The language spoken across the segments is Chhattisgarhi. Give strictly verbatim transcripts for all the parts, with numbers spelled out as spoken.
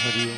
हरिओम।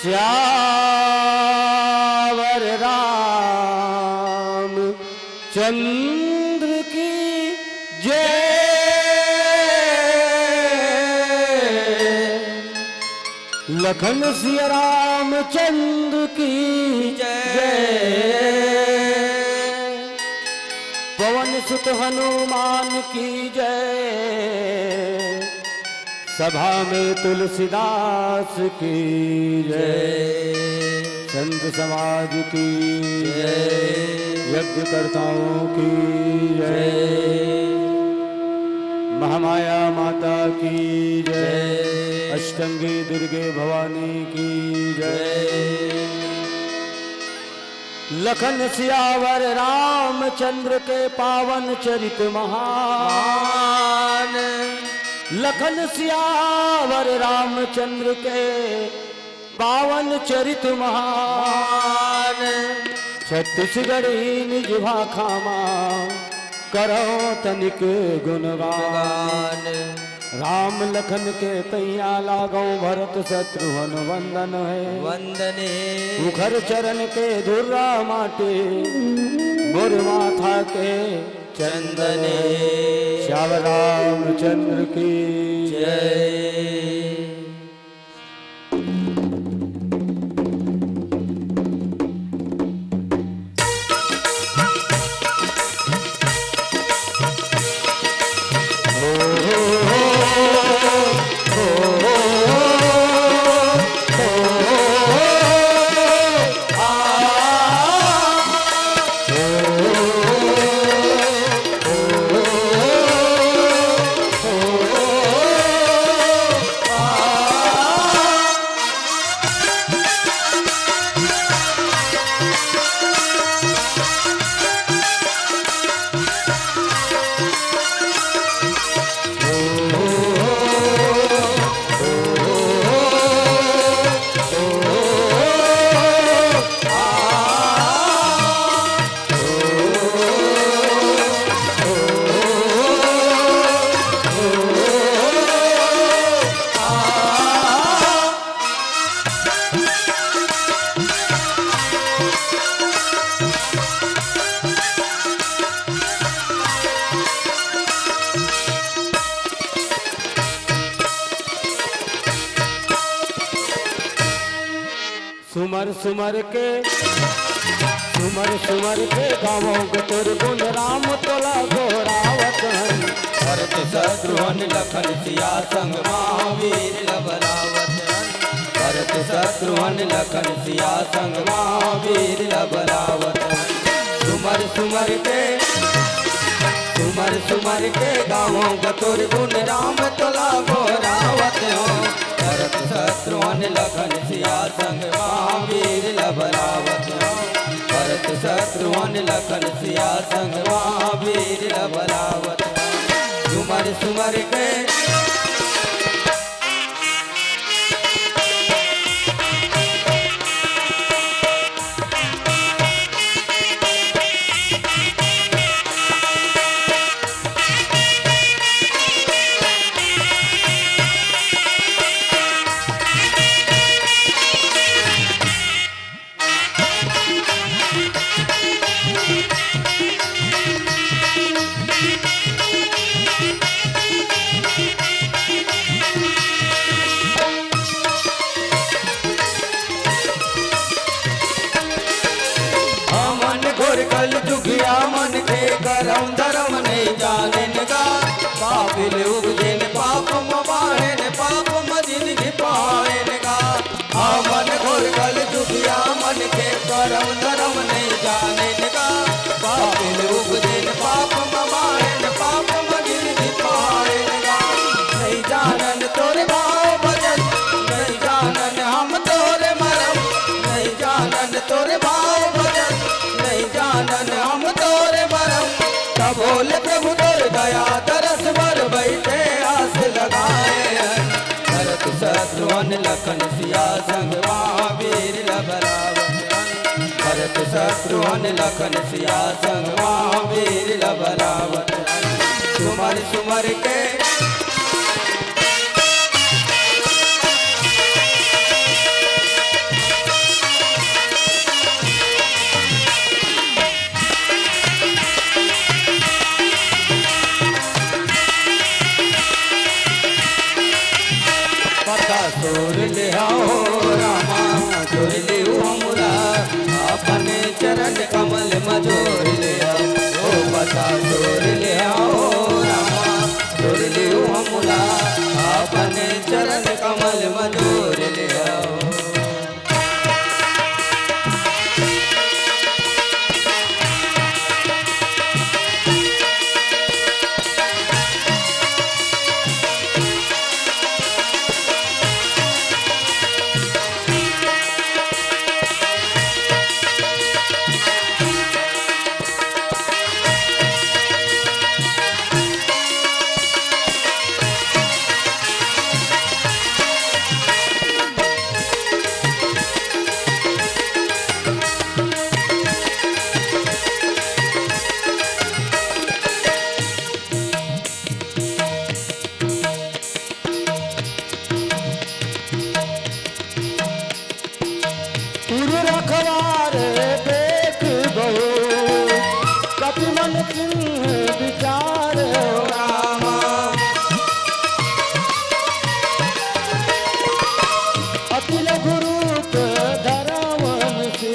सियावर रामचंद्र की जय। लखन सिया रामचंद्र की जय। पवन सुत हनुमान की जय। सभा में तुलसीदास की जय। संत समाज की जय। यज्ञकर्ताओं की जय। जय। महामाया माता की जय। जय। अष्टंगी दुर्गे भवानी की जय। जय। लखन सियावर रामचंद्र के पावन चरित महान। लखन सियावर रामचंद्र के पावन चरित महान। छत्तीसगढ़ी निज भाखा मा करौं तनिक गुणगान। राम लखन के पैया लागौं, भरत शत्रुघ्न वंदन हे। वंदन हे। उखर चरण के धुर्रा माटी मोर माथा के चंदन हे। श्याम रामचंद्र की जय। सुमर सुमर के, सुमर सुमर के गावों ग तोर गुण राम तोला गोहरावत हन। भरत शत्रुघ्न लखन सिया संग महावीर ल बलावत हन। भरत शत्रुघ्न लखन सिया संग महावीर ल बलावत हन। सुमर सुमर के, सुमर सुमर के गावों ग तोर गुण राम तोला गोहरावत हन। भरत शत्रुघ्न लखन सिया संग महावीर ल बलावत हन। भरत शत्रुघ्न लखन सिया संग महावीर ल बलावत हन। सुमर सुमर के हमन घोर कल जुगिया मन के करम धरम नहीं जानेन गा। पापिल उपजेन पाप म बाहेन, पाप म जिनगी पाएन गा। हमन घोर कल जुगिया मन के करम धरम नहीं जानेन गा। पापिल उपजेन पाप म बाहेन, पाप म जिनगी पाएन गा। नहीं जानन तोरे भाव भजन, नहीं जानन हम तोरे मरम, नहीं जानन तोरे भाव भजन, नहीं जानन हम तोरे मरम। तब बोले प्रभु तोर दया दरस बर बैठे आस लगाए हन। भरत शत्रुघ्न लखन सिया संग महावीर ल बलावत हन। भरत शत्रुघ्न लखन सिया संग महावीर ल बलावत हन। सुमर सुमर के पता तोर ले आओ रामा, जोर लियो हमरा, अपने चरण कमल म जोर ले आओ। ओ पता तोर ले आओ रामा, जोर लियो हमरा, अपने चरण कमल म जोर ले आओ। गुरु रखवार देख बहु, कपि मन किन्ह विचार हो रामा। अति लघु रूप धरम निशि,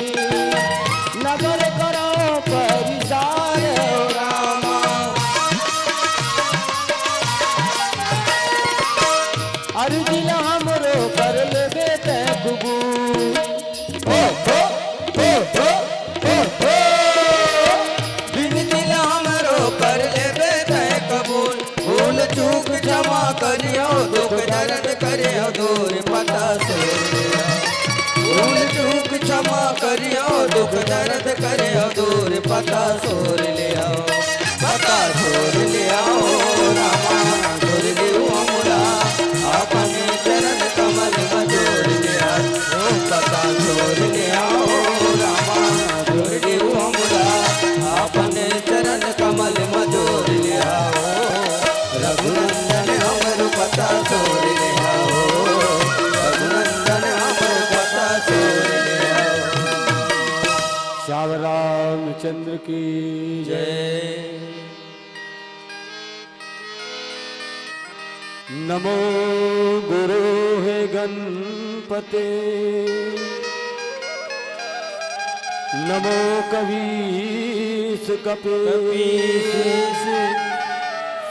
नगर करो परिसार हो रामा। अरजी ल हमरो कर लेबे तैं कबूल। हो, हो, हो। बिनती ल हमरो कर लेबे तैं कबूल। भूल चूक क्षमा करियो, दुख दर्द करियो दूर पता तोर ले आओ। भूल चूक क्षमा करियो, दुख दर्द करियो दूर पता तोर ले आओ। पता तोर ले आओ रामा, जोर लियो हमरा, अपने चरण कमल म जोर ले आओ। ओ पता तोर ले आओ रामा, जोर लियो हमरा, अपने चरण कमल म जोर ले आओ। रघुनंदन हमरो पता तोर ले आओ, रघुनंदन हमरो पता तोर ले आओ। श्याम रामचंद्र की जय। नमो गुरु हे गणपते। नमो कवीस कपीस। कपीस।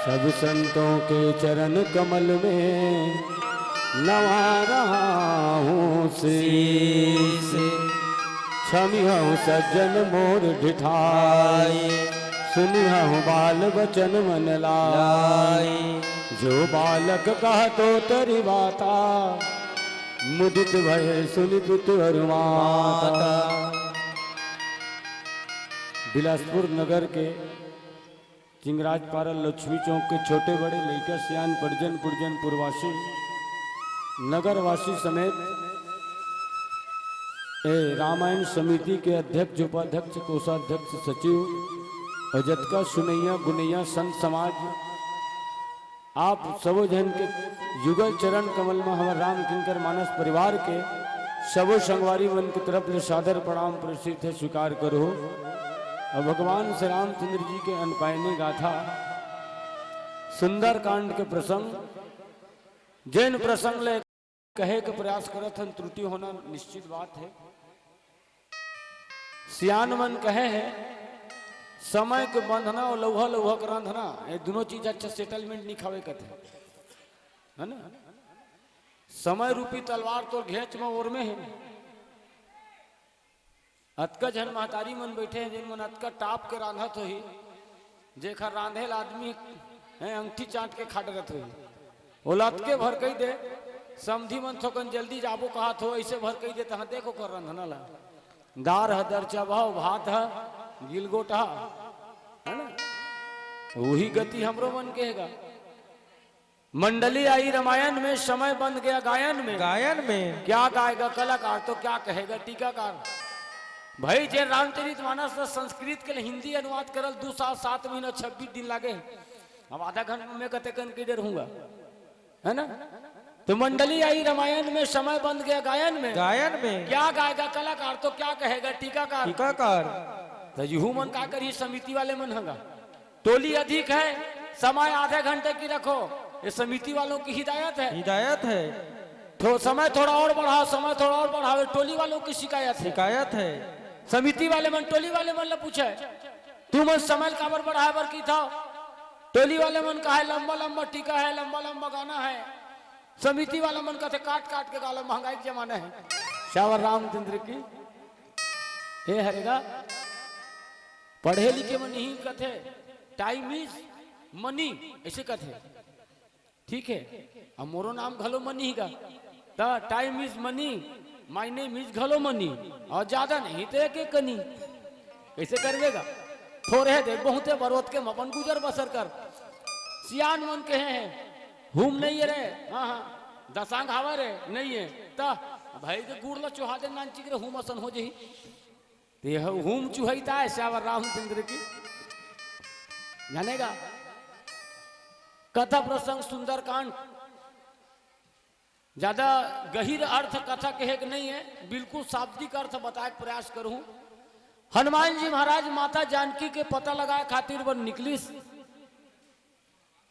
सब संतों के चरण कमल में नवा रहा हूँ शीश। शीश। छमिहहु सज्जन मोर ढिठाई, सुनिहहु बाल बचन मन लाई। लाई। जो बालक कहतो तरि बाता, मुदित भए सुनि पितु अरु माता। माता। बिलासपुर नगर के चिंगराजपारा लक्ष्मी चौक के छोटे बड़े लइका सियान, परिजन पुरजन पुरवासी, नगरवासी समेत ए रामायण समिति के अध्यक्ष, उपाध्यक्ष, कोषाध्यक्ष, सचिव अउ जतका सुनइया गुनइया संत समाज, आप सबो झन के युगल चरण कमल म हमर राम किंकर मानस परिवार के सबो संगवारी मन के तरफ ले सादर प्रणाम प्रेषित हे, स्वीकार करहू। अउ भगवान श्री रामचंद्र जी के अनपायनी गाथा, सुंदरकांड के प्रसंग, जेन प्रसंग ले कहे के प्रयास करत हन, त्रुटि होना निश्चित बात हे। सियान मन कहे हे, समय के बंधना अउ लउहा लउहा के रांधना, ये दुनों चीज अच्छा सेटलमेंट नइ खावे कथे, हे ना? समय रूपी तलवार तोर घेंच म ओरमे हे। अतका झन महतारी मन बइठे हे, जेन मन अतका टाप के रांधत होही, जेखर रांधे ल आदमी हे, अंगठी चांट के खा डरत होही। ओला अतके भर कहि दे, समधी मन थोकन जल्दी जाबो कहत हो, अइसे भर कहि दे, तहाँ देख ओकर रंधना ला। दार ह दरचबहा, भात ह गिलगोटहा, हे ना? उही गति हमरो मन के हे गा। मंडली आई रामायण में, समय बंध गया गायन में। गायन में। क्या गाएगा कलाकार तो क्या कहेगा टीकाकार। भाई, जे रामचरित मानस ल संस्कृत के लिए हिंदी अनुवाद करल दू साल सात महीना छब्बीस दिन लागे हे। अब आधा घंटा में कते कन के डर हूँगा, हे ना? तो मंडली आई रामायण में, समय बंध गया गायन में। गायन में। क्या गाएगा कलाकार तो क्या कहेगा टीकाकार। टीकाकार। तो यहू मन का करही, समिति वाले मन हगा। टोली अधिक है, समय आधे घंटे की रखो, ये समिति वालों की हिदायत है। हिदायत है। थो-, समय थोड़ा और बढ़ाओ, समय थोड़ा और बढ़ाओ, ये टोली वालों की शिकायत है। शिकायत है। समिति वाले मन टोली वाले मन ले पूछे, तुमन समय ल काबर बढ़ाए बर कहिथव? टोली वाले मन कहे, लंबा लंबा टीका है, लंबा लंबा गाना है। समिति वाला मन कथे, काट काट के गा ला, महंगाई के जमाना हे। सियावर रामचंद्र की। हे हरे गा, पढ़े लिखे मन इही कथे, time is money, अइसे कथे। ठीक हे, अब मोरो नाम घलो मनी ही गा। त time is money, my name is घलो मनी, अउ जादा नहीं त एक एक कनी। कइसे करबे गा? थोरे हे दे, बहुते बर, ओतके म अपन गुजर बसर कर। सियान मन कहे हे, हूम नइ हे रे, हाँ, हाँ, दसांग हवय रे, नइ हे। त भाई के गुड़ ल चोहा दे नानचिक रे, हूम असन हो जही। त ये हूम चुहइता हे सियावर रामचंद्र की। जाने गा? कथा प्रसंग सुंदरकांड। जादा गहिर अर्थ कथा कहे के नइ हे, बिल्कुल शाब्दिक अर्थ बताए के प्रयास करहूं। हनुमान जी महाराज माता जानकी के पता लगाए खातिर बर निकलिस।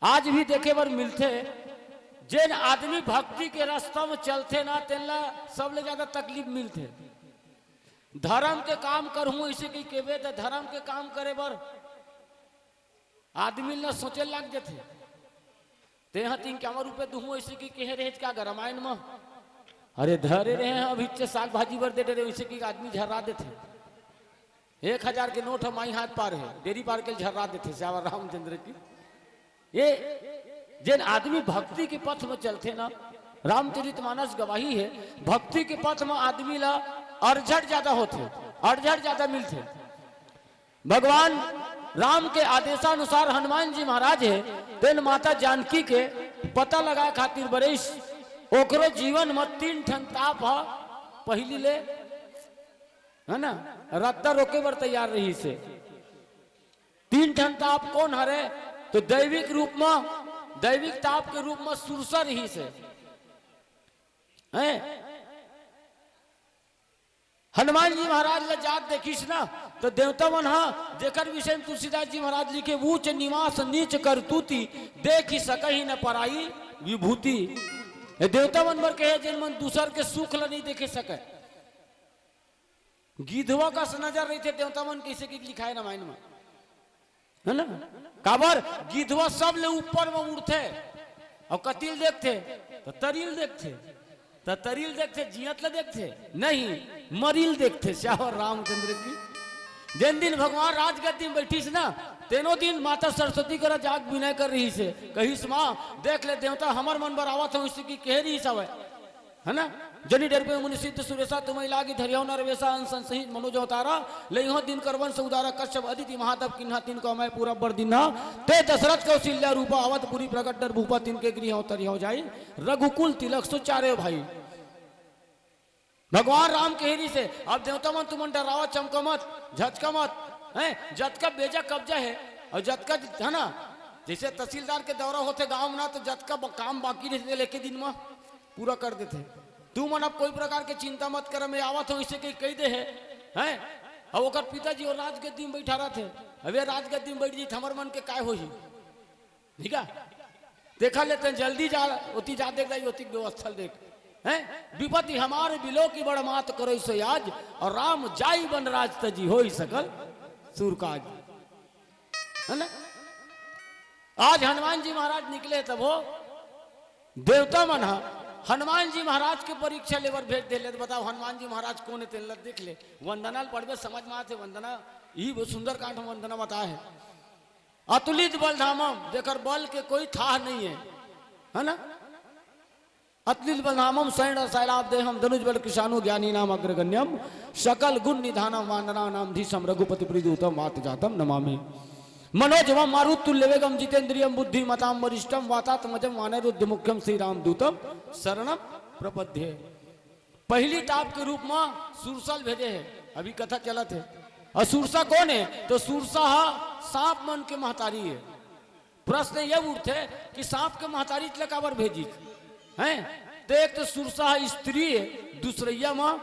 आज भी देखे बर मिलथे, जेन आदमी भक्ति के रास्ता म चलथे ना, तेन ला सबले जादा तकलीफ मिलथे। धरम के काम करहूं, अइसे कहि केबे त धरम के काम करे बर आदमी ल सोचे लग जथे। तेहा तीन कामा रुपये दुहूं, अइसे कहि केहे रहेच का गा रामायण म? अरे धरे रहे हंव, अभी चे साग भाजी बर दे डरे, अइसे कहि आदमी झर्रा देथे। एक हजार के नोट ह माई हाथ पार हे, डेरी पार के झर्रा देथे सियावर रामचंद्र की। ये जेन आदमी भक्ति के पथ म चलथे ना, रामचरित मानस गवाही हे, भक्ति के पथ म आदमी ला अड़झड़ जादा होथे, अड़झड़ जादा मिलथे। भगवान राम के आदेशानुसार हनुमान जी महाराज हे, तेन माता जानकी के पता लगाए खातिर बरेस, ओकरो जीवन म तीन ठन ताप ह पहिली ले, हे ना, रद्दा रोके बर तैयार रहिस हे। तीन ठन ताप कोन हरे? तो दैविक रूप म, दैविक ताप के रूप म सुरसा रहिस हे। हैं? हनुमान जी महाराज ला जात देखिस ना, त देवता मन ह, जेकर विषय म तुलसीदास जी महाराज लिखे, "ऊंच निवास नीच करतूती, देखि सकहि न पराई विभूति।" ये देवता मन बर कहे, जेन मन दूसर के सुख ला नइ देखे सकय। गिधवा कस नजर रहिथे देवता मन, कइसे कि लिखाय रामायण म, है ना? काबर गिधवा सबले ऊपर म उड़थे अउ कति ल देखथे, त तरी ल देखथे, त तरी ल देखथे, जियत ल देखथे नहीं, मरी ल देखथे। सियावर रामचंद्र की। जेन दिन भगवान राजगद्दी म बइठिस ना, तेनो दिन माता सरस्वती करा जाके बिनय कर रहिस हे, कहिस, "माँ, देख ले देवता हमर मन बर आवत हवय," अइसे कि कहे रहिस हवय। है ना? "जनि डरबे मुनि सिद्ध सुरेसा, तुम्हैं लागी धरिहौं नरवेसा, अन संसहित मनोज अवतारा, लेइहौं दिनकर वंस उदारा, कश्यप अदिति महातप कीन्हा, तिनको अमय पूरब बर दीन्हा, ते दसरथ कौसिल्या रूपा, अवंतपुरी प्रगट नर भूपा, तिनके गृह अवतरिहौं जाई, रघुकुल तिलक सो चारेउ भाई।" भगवान राम कहे रहिस हे, "अब देवता मन तुमन डरावा, चमका मत, झचका मत, हैं? जतका बेजा कब्जा हे, अउ जतका, है ना, जइसे तहसीलदार के दौरा होथे गांव म ना, त जतका ब-, काम बाकी रहिथे, लेके दिन म पूरा कर देथे। तुमन अब कोई प्रकार के चिंता मत कर, मैं आवत हौं," अइसे कहि, कहि दे हे, हैं? अउ ओकर पिताजी ओ राजगद्दी म बइठा रहिथे। अब ये राजगद्दी म बइठ जही त हमर मन के काय होही? ठीक है, देखा लेते हैं, जल्दी जा, ओती जा देख जाई, ओती व्यवस्था देख। हैं? "विपति हमार बिलो की बड़ मात करो सो आज, अउ राम जाई वन राज तजी होई सकल सुर काज।" है ना? आज हनुमान जी महाराज निकले तब हो देवता मन ह हनुमान जी महाराज के परीक्षा लेबर भेज देले। त बताओ, हनुमान जी महाराज कोन हे, तेन ल देख ले। वंदना ल पढ़बे, समझ म आथे। वंदना, इही वो सुंदरकांड म वंदना बताय हे। "अतुलित बल धामम", जेकर बल के कोई थाह नहीं है, है ना? "अतुलित बल धामम सैन्य शैलाभ देहम, धनुज बल कृशानु ज्ञानी नाम अग्रगण्यम, सकल गुण निधानम वानरा नाम धीशम, रघुपति प्रीतियुतम वात जातम नमामि। मनोजवम मारुत तुल्य वेगम, जितेंद्रियम बुद्धिमताम वरिष्ठम, वातात्मजम वानर युद्ध मुख्यम, श्री रामदूतम शरणम प्रपद्ये।" पहली टाप के रूप म सुरसा ल भेजे हे, अभी कथा चलत हे। अउ सुरसा कोन हे? त सुरसा ह सांप मन के महतारी हे। प्रश्न ये उठथे कि सांप के महतारी ल काबर भेजिस? हैं? त एक त सुरसा ह स्त्री हे, दूसरइया म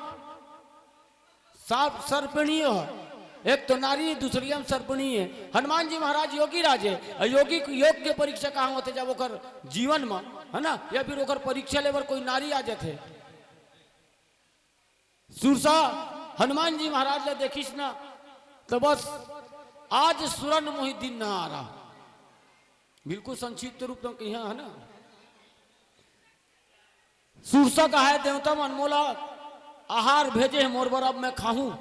सांप सर्पिणी हे, एक त नारी, दूसरइया म सर्पिणी हे। हनुमान जी महाराज योगी राज हे, अउ योगी, योग के परीक्षा कहाँ होथे? जब ओकर जीवन म, है ना, या फिर ओकर परीक्षा लेबर कोई नारी आ जाथे। सुरसा हनुमान जी महाराज ल देखिस ना, त बस, "आज सुरन मोहि दीन्हा आरा।" बिल्कुल संक्षिप्त रूप म कहिहा, है ना? सुरसा कहय, "देवता मन मोला आहार भेजे हे मोर बर, अब मैं खाहूं।"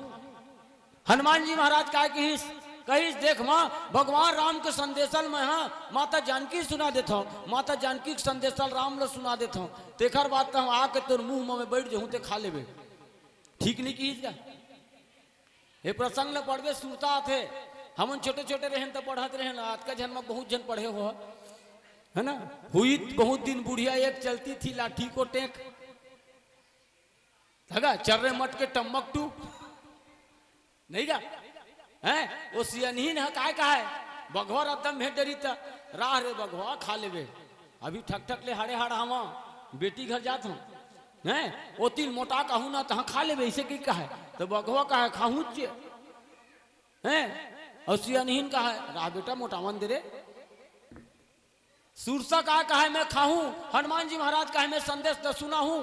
हनुमान जी महाराज काय कहिस? कहिस, "देख माँ, भगवान राम के संदेशल मैं हा माता जानकी सुना देथव, माता जानकी के संदेशल राम ल सुना देथव, तेखर बाद त हम आके तोर मुंह म मैं बइठ जहूं, ते खा लेबे।" ठीक नहीं किहिस का? ये प्रसंग ल पढ़बे, सुरता आथे। हमन छोटे-छोटे रहेन त पढ़त रहेन, अतका झन म बहुत झन पढ़े हो, है ना? "हुई बहुत दिन बुढ़िया, एक चलती थी लाठी को टेक।" हगा, चर्रे मट के टम्मक टू। नहीं गा? हैं? ओ सियनहीन ह काय कहय? बघवा रद्दम भेंट डरी त, "राह रे बघवा, खा लेबे। अभी ठक ठक ले हाड़े हाड़ हवा, बेटी घर जात हूं। हैं? ओती ल मोटा कहूं ना, तहां खा लेबे," अइसे कहि कहय। त बघवा कहय, "खाहूं चे।" हैं? अउ सियनहीन कहय, "राह बेटा, मोटावन दे रे।" सुरसा का कहय, "मैं खाहूं।" हनुमान जी महाराज कहय, "मैं संदेश त सुनाहूं।"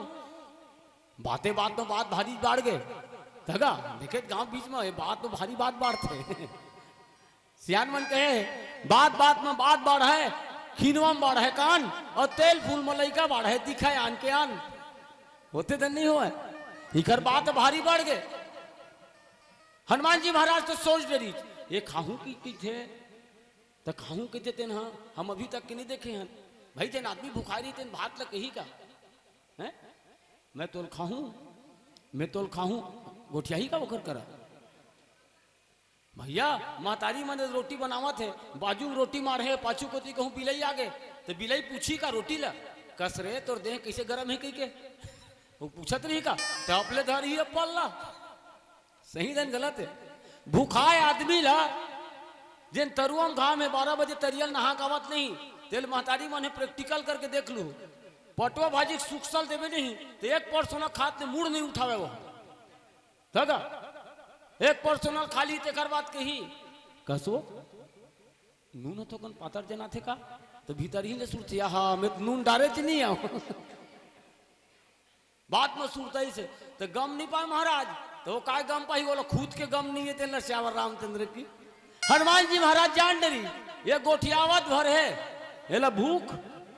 बाते बात म बात भारी बाढ़ गे। तगा, देखे गांव बीच म, ये बात तो भारी बात बाढ़थे। सियान मन कहे, "बात बात म बात बाढ़य, खिनवा म बाढ़य कान, अउ तेल फूल म लइका बाढ़य, दिखय आन के आन।" होथे त नहीं होय? इकर बात भारी बाढ़ गे। हनुमान जी महाराज तो सोच डरिस, "ये खाहूं कहिथे, त खाहूं कहिथे तेन ह, हम अभी तक के नहीं देखे हन। भाई, जेन आदमी भुखाय रही, तेन भात ल कही का? हैं? मैं तोल खाहूं, मैं तोल खाहूं, गोठियाही का ओकर करा?" भैया, महतारी मन रोटी बनावत हे, बाजू म रोटी माढ़े, पाछू कोती कहूं बिलई आगे, त बिलई पूछी का रोटी ल, "कस रे, तोर देह कइसे गरम हे?" कहिके। वो पूछत रही का? त अपले धर ही पल्ला। सही देन गलत हे। भुखाय आदमी ला, जेन तरुआ म घाम हे, बारह बजे तरिया ल नहा के आवत नहीं, तेल महतारी मन हे, practical करके देख लू। पटवा भाजी के सुकसल देबे नहीं, त एक परसोना खात ले मुड़ नहीं उठावे वो। तगा, एक परसोना ल खा ली, तेकर बाद कही, "कसो, नून ह थोकन पातर जनाथे का?" त भीतर ही ले सुरथे, "आहा, मैं त नून डारे च नहीं आंव।" बात म सुरता ही से, त गम नहीं पाय महाराज। तो काय गम पाही, ओला खुद के गम नइ हे, तेला सियावर रामचंद्र की। हनुमान जी महाराज जान डरिन, ये गोठियावत भर हे, एला भूख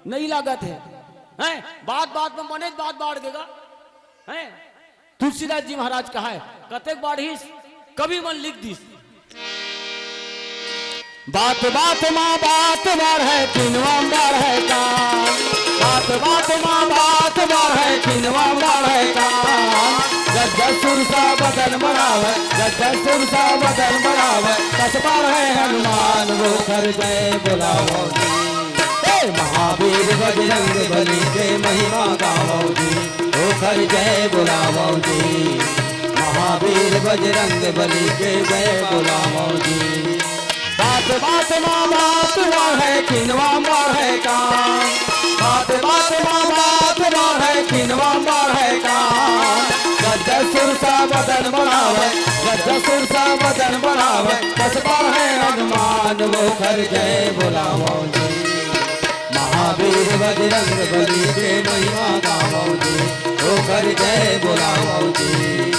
नइ लागत हे, हैं? बात बात में बनेच बात बाढ़ गे गा, हैं? तुलसीदास जी महाराज कहाय, कतेक बाढ़िस, कवि मन लिख दिस। बात बात मा बात बाढ़े, किनवा बाढ़े काम। बात बात मा बात बाढ़े, किनवा बाढ़े काम। गज गज सुरसा बदन बढ़ावे, गज गज सुरसा बदन बढ़ावे। कस बाढ़े हनुमान वो कर जय बोलावो जी। हे महावीर बजरंग बली के महिमा गावो जी, ओखर जय बोलावो जी। महावीर बजरंग बली के जय बोलावो जी। बात बात मा बात बाढ़े, किनवा बाढ़े काम। बात बात मा बात बाढ़े, किनवा बाढ़े काम। गज गज सुरसा बदन बढ़ावे, गज गज सुरसा बदन बढ़ावे। कस बाढ़े हनुमान वो कर जय बोलावो जी। महावीर बजरंग बली के महिमा गावो जी, ओकर जय बोलावो जी।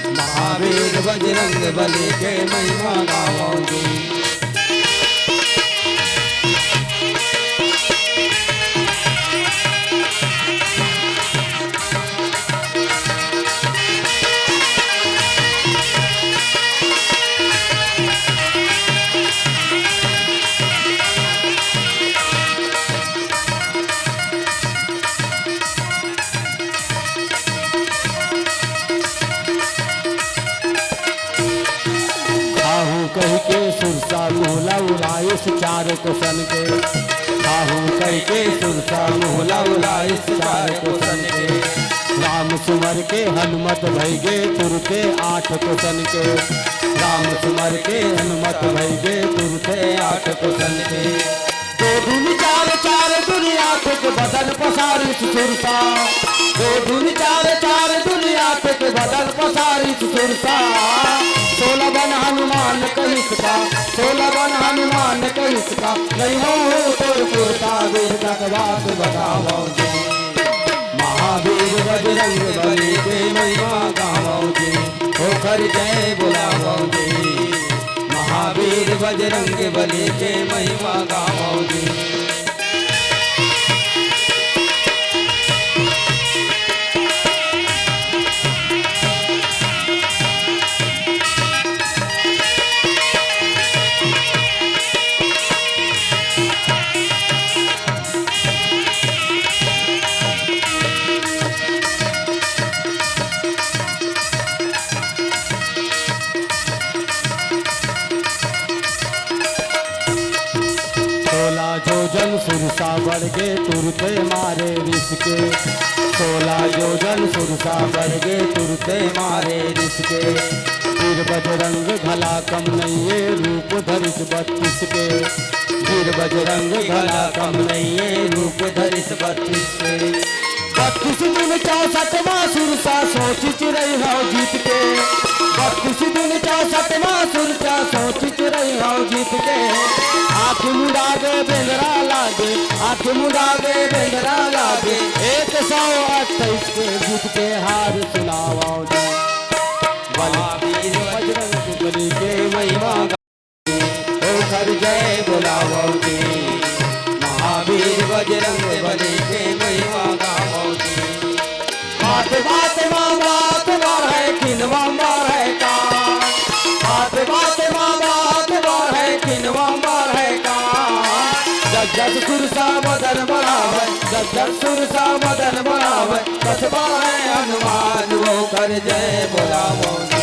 महावीर बजरंग बली के महिमा गावो जी। आहूँ कहिके सुरसा मुहला उड़ाइस चार कोसन के। आहूँ कहिके सुरसा मुहला उड़ाइस चार कोसन के। राम सुमर के हनुमत भइगे तुरते आठ कोसन के। राम सुमर के हनुमत भइगे तुरते आठ कोसन के। दो दूनी चार, चार दूनी आठ के बदन पसारिस सुरसा। दो दूनी चार, चार दूनी आठ के बदन पसारिस सुरसा। सोलह बन हनुमान कहिस का, सोलह बन हनुमान कहिस का, नइ हो तोर कुरता, वीरता के बात बतावो जी। महावीर बजरंग बली के महिमा गावो जी, ओकर जय बोलावो जी। महावीर बजरंग बली के महिमा गावो जी। सोला जोजन सुरसा बढ़ गे, तुरते मारे रिस के। सोला जोजन सुरसा बढ़ गे, तुरते मारे रिस के। वीर बजरंग घला कम नइये, रूप धरिस बत्तीस के। वीर बजरंग घला कम नइये, रूप धरिस बत्तीस के। बत्तीस दूनी चौसठ मा सुरसा सोचिच रहिहौं जीत के। बत्तीस दूनी चौसठ मा सुरसा सोचिच रहिहौं जीत के। आँखी मुंदा गे बेंदरा लागे, आँखी मुंदा गे बेंदरा लागे। एक सौ अट्ठाईस के जीत के हार सुनावो जी। बलवीर बजरंग बली के महिमा ओकर जय बोलावो जी। महावीर बजरंग बली के महिमा गावो जी। बात बात मा बात बाढ़े, किनवा बाढ़े काम। बात बात मा बात बाढ़े, किनवा बाढ़े काम। जब जब सुरसा बदन बढ़ावे, जब जब सुरसा बदन बढ़ावे, कस बाढ़े हनुमान ओकर जय बोलावो जी।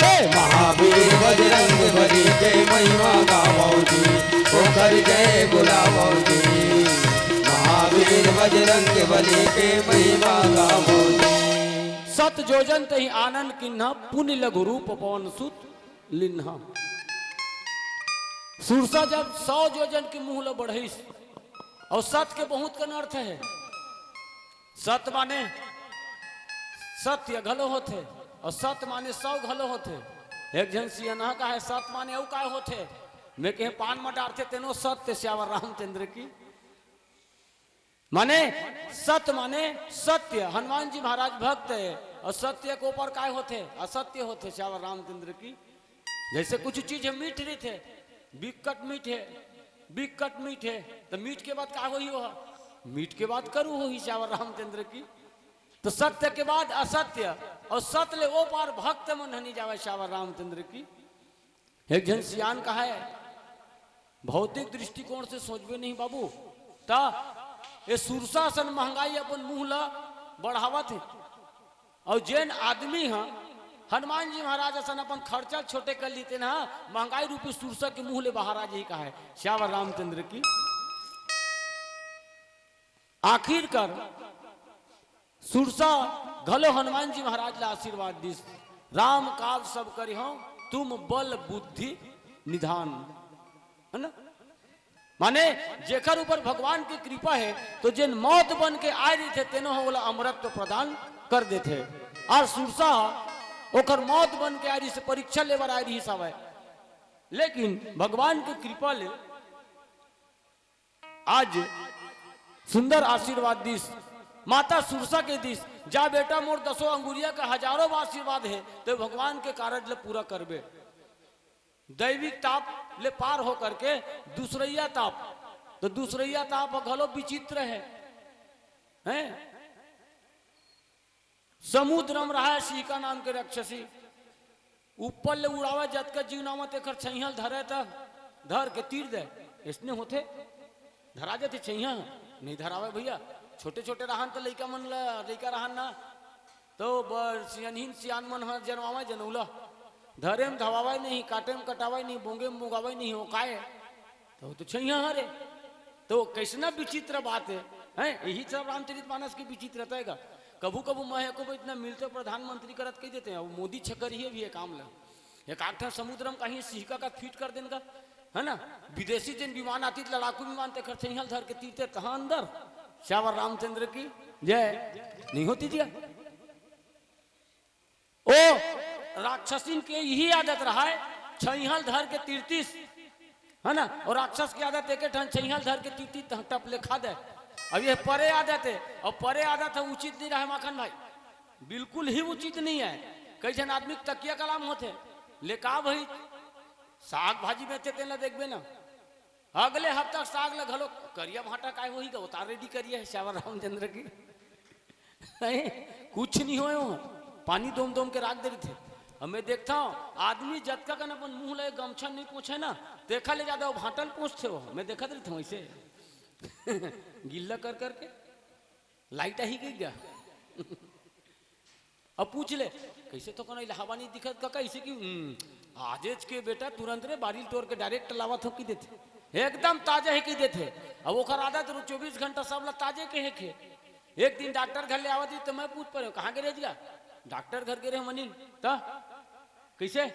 हे महावीर बजरंग बली के महिमा गावो जी, ओकर जय बोलावो जी। महावीर बजरंग बली के महिमा गावो जी। सत जोजन तही आनंद किन्हा, पुनि लघु रूप पवन सुत लिन्हा। सुरसा जब सौ जोजन के मुंह ल बढ़इस, अउ सत के बहुत कन अर्थ हे। सत माने सत्य घलो होथे, अउ सत माने सौ घलो होथे। एक झन सियनहा कहे, सत माने अउ काय होथे? मैं कहे, पान म डारथे तेनो सत्य, सियावर रामचंद्र की। माने सत माने सत्य। हनुमान जी महाराज भक्त हे अउ सत्य के ऊपर काय होथे? असत्य होथे। सियावर रामचंद्र की। जैसे कुछ चीज हे मीठ रहिथे, बिकट मीठ हे, बिकट मीठ हे, त मीठ के बाद का होही? ओह मीठ के बाद करू होही। सियावर रामचंद्र की। त सत्य के बाद असत्य अउ सत ले ओ पार भक्त मन ह नइ जावय। सियावर रामचंद्र की। एक झन सियान कहाय, भौतिक दृष्टिकोण से सोचबे नहीं बाबू, त ए सुरसा असन महंगाई अपन मुंह ला बढ़ावत हे। अउ जेन आदमी ह हनुमान जी महाराज असन अपन खर्चा छोटे कर लेते ना, महंगाई रूपी सुरसा के मुंह ले बाहर आ जाही कहाय। सियावर रामचंद्र की। आखिर कर सुरसा घलो हनुमान जी महाराज ला आशीर्वाद दिस, "राम काज सब करिहौं, तुम बल बुद्धि निधान।" है ना? माने जेकर ऊपर भगवान की कृपा हे, त जेन मौत बन के आय रहिथे, तेनो ह ओला अमरत्व प्रदान कर देथे। अउ सुरसा ओकर मौत बन के आय रहिस, परीक्षा ले बर आय रहिस हवय, लेकिन भगवान की कृपा ले आज सुंदर आशीर्वाद दिस, माता सुरसा के दिस, "जा बेटा, मोर दसों अंगुरिया के हजारों बार आशीर्वाद हे, त भगवान के कारज ल पूरा करबे।" दैविक ताप ले पार हो करके दूसरैया ताप, त दूसरैया ताप ह घलो विचित्र हे, हैं? समुद्र म रहय सिहिका नाम के राक्षसी, ऊपर ले उड़ावय, जतका जीव नावय तेखर छइहां ल धरय त धर के तीर दे। अइसने होथे, धरा जथे छइहां, नहीं धरावय भइया। छोटे-छोटे रहन त लइका मन ल, लइका रहन ना, त ब-, सियानहिन सियान मन ह जनवावय जनउला, धरे म धवावय नहीं, काटे म कटावय नहीं, बोंगे म बोंगावय नहीं, ओ काय? त ओ तो छइहां हरे। त कइसना विचित्र बात हे, हैं? यही सब रामचरित मानस की विचित्रता हे गा। कभू कभू मैं एको इतना मिलते प्रधानमंत्री करत कहि देते हैं, अब मोदी छकरी हे भी ये काम ला। एक आध ठन समुद्र म कहीं सिहिका का फिट कर देन का, है ना? विदेशी जेन विमान आतिस, लड़ाकू विमान, तेखर छइहां ल धर के तीरते तहां अंदर। सियावर रामचंद्र की जय। नहीं होतिस गा। ओ राक्षसिन के यही आदत रहय, छइहां ल धर के तीरतिस, है ना? अउ राक्षस के आदत एके ठन, छइहां ल धर के तीरतिस, तहां टप ले खा दे। अब ये परे आदत हे, अउ परे आदत ह उचित नहीं रहय माखन भाई, बिल्कुल ही उचित नहीं हे। कई झन आदमी के तकिया कलाम होथे, "ले का भई, साग भाजी बेचथे तेन ला देखबे ना।" अगले हफ्ता साग ल घलो, करिया भांटा काय होही गा, ओतार रेडी करिया हे सियावर रामचंद्र की। हैं? कुछ नहीं होय, पानी दोम दोम के राख दे रहिथे। अब मैं देखथंव, आदमी जतका कन अपन मुंह ल गमछा नहीं पोंछे ना, तेखर ले जादा ओ भांटा ल पोंछथे। ओ मैं देखत रहिथंव अइसे गिल्ला कर करके। लाइट आही कहि गा। अब पूछ ले, "कइसे तो कोनो इलाहाबानी दिखत कका?" अइसे कि, "हम्म, आजेच के बेटा तुरंत रे बारी ल टोर के डायरेक्ट लावत हों," कहि देथे। "एकदम ताजा हे," कहि देथे। अब ओकर आदत रो चौबीस घंटा सब ला ताजे के हे खे। एक दिन डॉक्टर घर ले आवत ही त मैं पूछ परेंव, "कहाँ गे रहेस गा?" "डॉक्टर घर गे रहेंव मनिन।" "त कइसे?"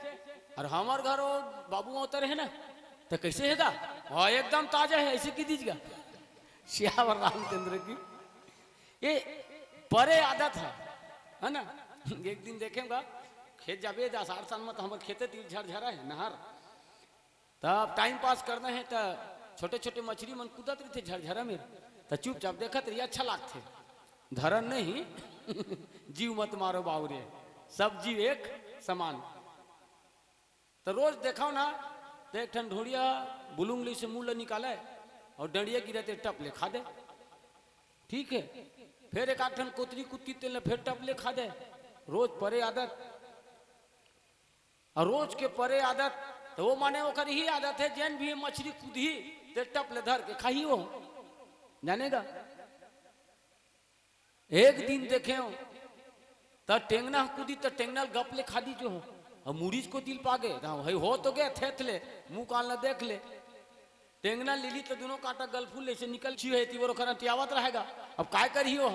"अरे हमर घर ओ बाबू ओतरे हे ना।" "त कइसे हे गा?" "हाँ, एकदम ताजा हे," अइसे कहि दिस गा। सियावर रामचंद्र की। ये परे आदत हे, है ना? एक दिन देखेंव गा, खेत जाबे त असाढ़ साल म त हमर खेते तीर झरझरा हे, नहर। त अब टाइम पास करना हे त छोटे-छोटे मछरी मन कूदत रहिथे झरझरा में, त चुपचाप देखत रहिए, अच्छा लागथे। धरन नहीं, जीव मत मारो बाऊ रे, सब जीव एक समान। त रोज देखव ना, त एक ठन ढोड़िया बुलुंग ले से मुंह ल निकाले अउ डंडिया गिरते टप ले खा दे। ठीक हे, फेर एक आध ठन कोतरी कुत्ती तेन ल फेर टप ले खा दे। रोज परे आदत, अउ रोज के परे आदत, त ओ माने ओकर इही आदत हे, जेन भी मछरी कूदही, ते टप ले धर के खाही ओ। जाने गा? एक दिन देखेंव, त टेंगना ह कूदी, त टेंगना ल गप ले खा दिस ओ। अब मुड़ीच कोती ल पागे, त हे हो तो गे, थेथ ले, मुंह कान ल देख ले। टेंगना लीली त दुनों कांटा गलफूल ले से निकल छी हे, तिबर ओकर अंटियावत रहेगा। अब काय करही ओ?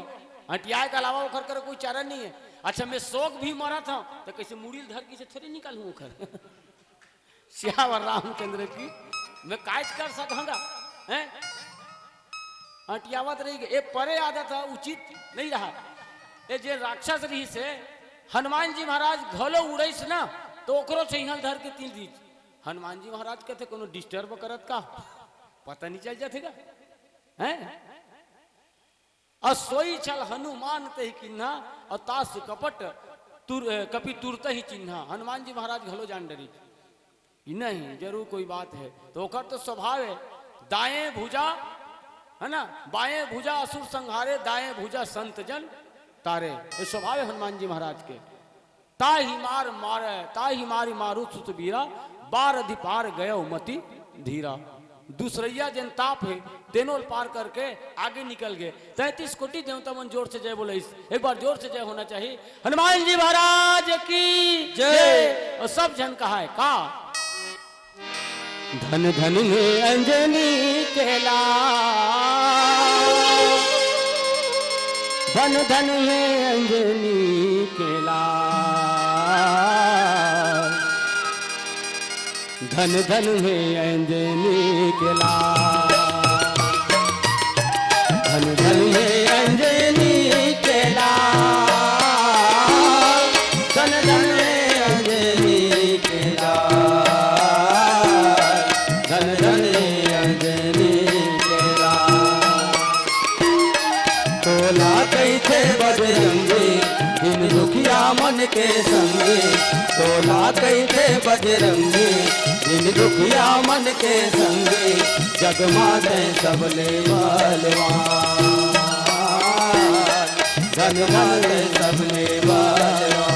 अंटियाय के अलावा ओकर कर कोई चारा नहीं हे। अच्छा, मैं सोक भी मरत हंव, त कइसे मुड़ी ल धर के से थोड़ी निकालहूं ओकर। सियावर रामचंद्र की, मैं कायच कर सकहूं गा, हैं? अंटियावत रहिगे, ए परे आदत ह, उचित नहीं रहा। ए जे राक्षस रहिस हे, हनुमान जी महाराज घलो उड़इस ना, त ओकरो छइहां ल धर के तीर दिस। हनुमान जी महाराज कथे, "कोनो डिस्टर्ब करत का? पता नहीं चल जाथे गा?" हैं? अस सोई छल हनुमान तेहि कीन्हा, अउ तास कपट तुर-, अ, कपि तुरतहि चीन्हा। हनुमान जी महाराज घलो जान डरिस कि नहीं, जरूर कोई बात हे। तो ओकर तो स्वभाव हे, दाएं भुजा, हे ना, बाएं भुजा असुर संहारे, दाएं भुजा संत जन तारे। ये स्वभाव हे हनुमान जी महाराज के। ताहि मार मारे, ताहि मारि मारुत सुत बीरा, बार अधि पार गयो मति धीरा। दूसरइया जेन ताप हे, तेनो ल पार करके आगे निकल गे। तैंतीस कोटि देवता मन जोर से जय बोलइस। एक बार जोर से जय होना चाहिए। हनुमान जी महाराज की जय। जय। अउ सब झन कहाय का? धन धन हे अंजनी के लाल, धन धन हे अंजनी के लाल, धन धन हे अंजनी के लाल, धन धन हे अंजनी के लाल, धन धन हे अंजनी के लाल, धन धन हे अंजनी के लाल। तोला कहिथे बजरंगी, दीन दुखिया मन के संगी। तोला कहिथे बजरंगी, दीन दुखिया मन के संगी। जग माते सबले बलवान, जग माते सबले बलवान।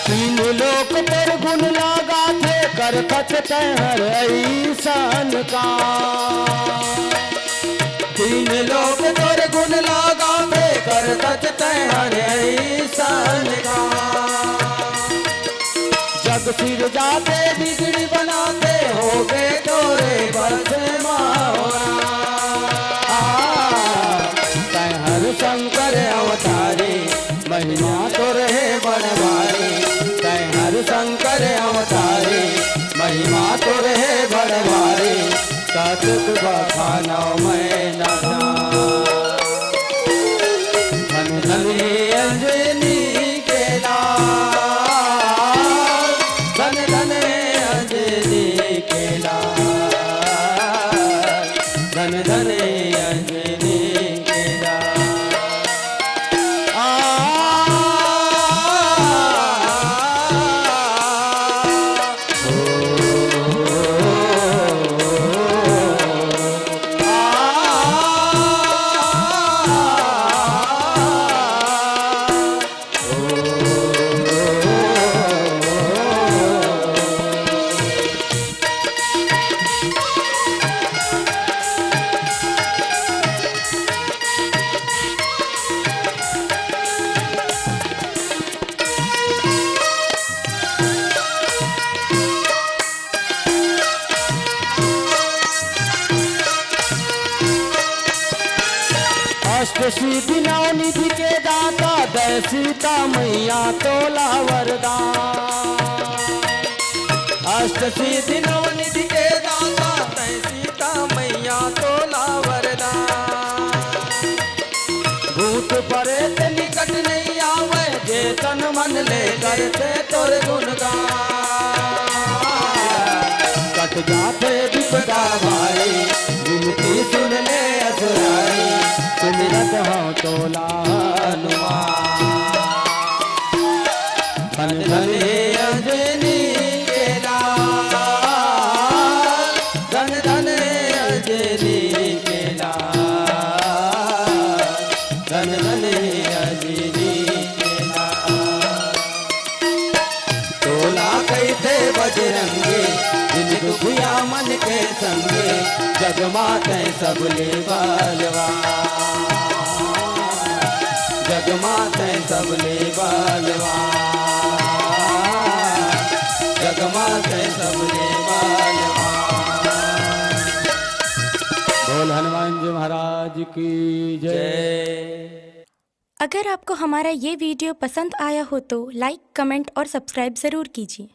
तीन लोक तोर गुण लागाथे, करथस तैं हर अइसन काम। तीन लोक तोर गुण लागाथे, करथस तैं हर अइसन काम। जग सिरजाथे, बिगड़ी बनाथे, होगे तोरे बस मा होना। आ, तैं हर शंकर अवतारी, महिमा तोर हे बड़ भारी। तैं हर शंकर अवतारी, महिमा तोर हे बड़ भारी। कतक बखानव मैं न जान। धन धन हे अंजनी के लाल, धन धन हे अंजनी के लाल, धन धन हे अंजनी के लाल। आ, अष्ट सिद्धि नव निधि के दाता, दै सीता मैया तोला वरदान। अष्ट सिद्धि नव निधि के दाता, दै सीता मैया तोला वरदान। भूत परेत निकट नहीं आवे, जे तन मन ले करथे तोर गुणगान। कट जाथे विपदा भारी, विनती सुन ले असुरारी, सुमिरत हौं तोला हनुमान। धन धन हे अंजनी के लाल, धन धन हे अंजनी के लाल, धन धन हे अंजनी के लाल। तोला कहिथे बजरंगी, दीन दुखिया मन के संगी, जग माते सबले बलवान। जगमाते सबले बलवान, जगमाते सबले बलवान। बोल हनुमान जी महाराज की जय। अगर आपको हमारा ये वीडियो पसंद आया हो तो लाइक, कमेंट और सब्सक्राइब ज़रूर कीजिए।